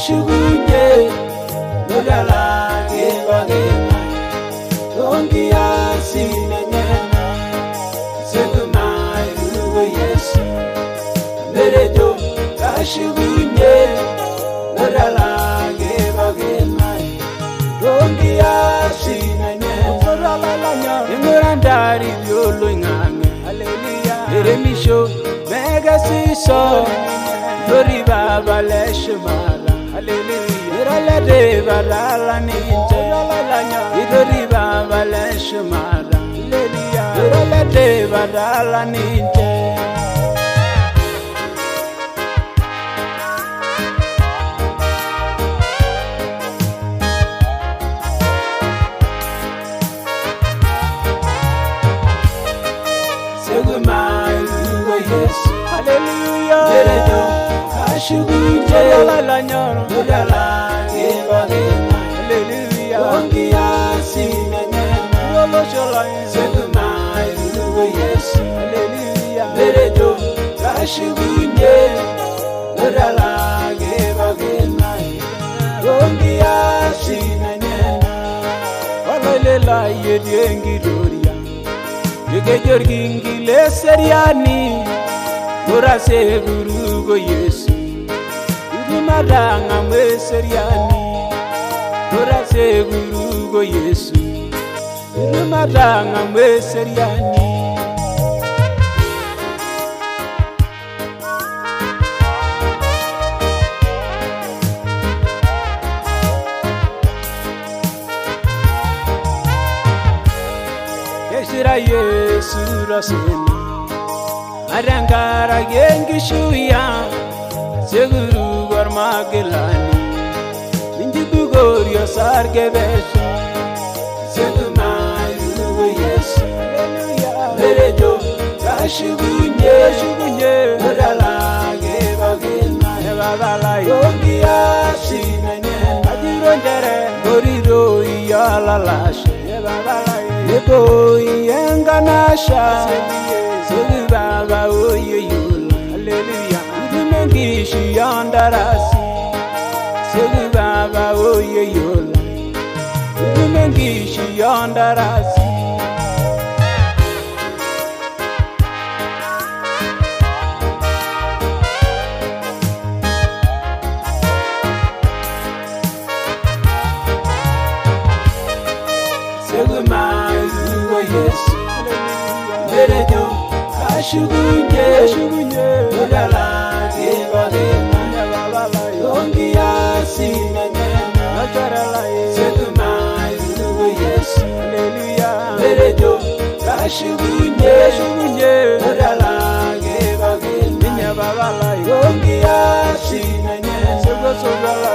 Kashugunye Nodala Gebagena Tongia Sinanyana Seguma Rugo Yesu Merejo Kashugunye Nodala Gebagena Tongia Sinanyana Ingurandari Yolo Ingame Hallelujah Eremisho Megasiso Lori Baba Leshmala Hallelujah Iralade Barala Ninja Irori Baba Leshmala Hallelujah Iralade Barala Ninja Yesu Hallelujah Merejo Kashugunje Nodala Gebagena Hallelujah Tongia Sinanyana Seguma Rugo Yesu Hallelujah Merejo Kashugunje Nodala Gebagena Tongia Sinanyana Oloilela yediengiloria Yekejorgingile seriani Ora segurugo Yesu Idumadanga mweseriani Ora segurugo Yesu Idumadanga mweseriani Yeshira Yesu raseni Arangara yengishuya Seguru gormagelani Ninjibugorio sargebesha Seguma Rugo Yesu Hallelujah Merejo Kashugunye Shugunye Nodala Gebagena Ebabalai Tongia Sinanyana Ajironjere Goriro Yalalashe Ebabalai Nebo Yenganasha Segu Baba Oyoyola Hallelujah Idumengishi Yandarasi Segu Baba Oyoyola Idumengishi Yandarasi Seguma Rugo Yesu Merejo Kashugunye Shugunye Nodala Gebagena Ebabalai Tongia Sinanyana Nacharalai Seguma Rugo Yesu Hallelujah Merejo Kashugunye Shugunye Nodala Gebagena Ebabalai Tongia Sinanyana Sego sogala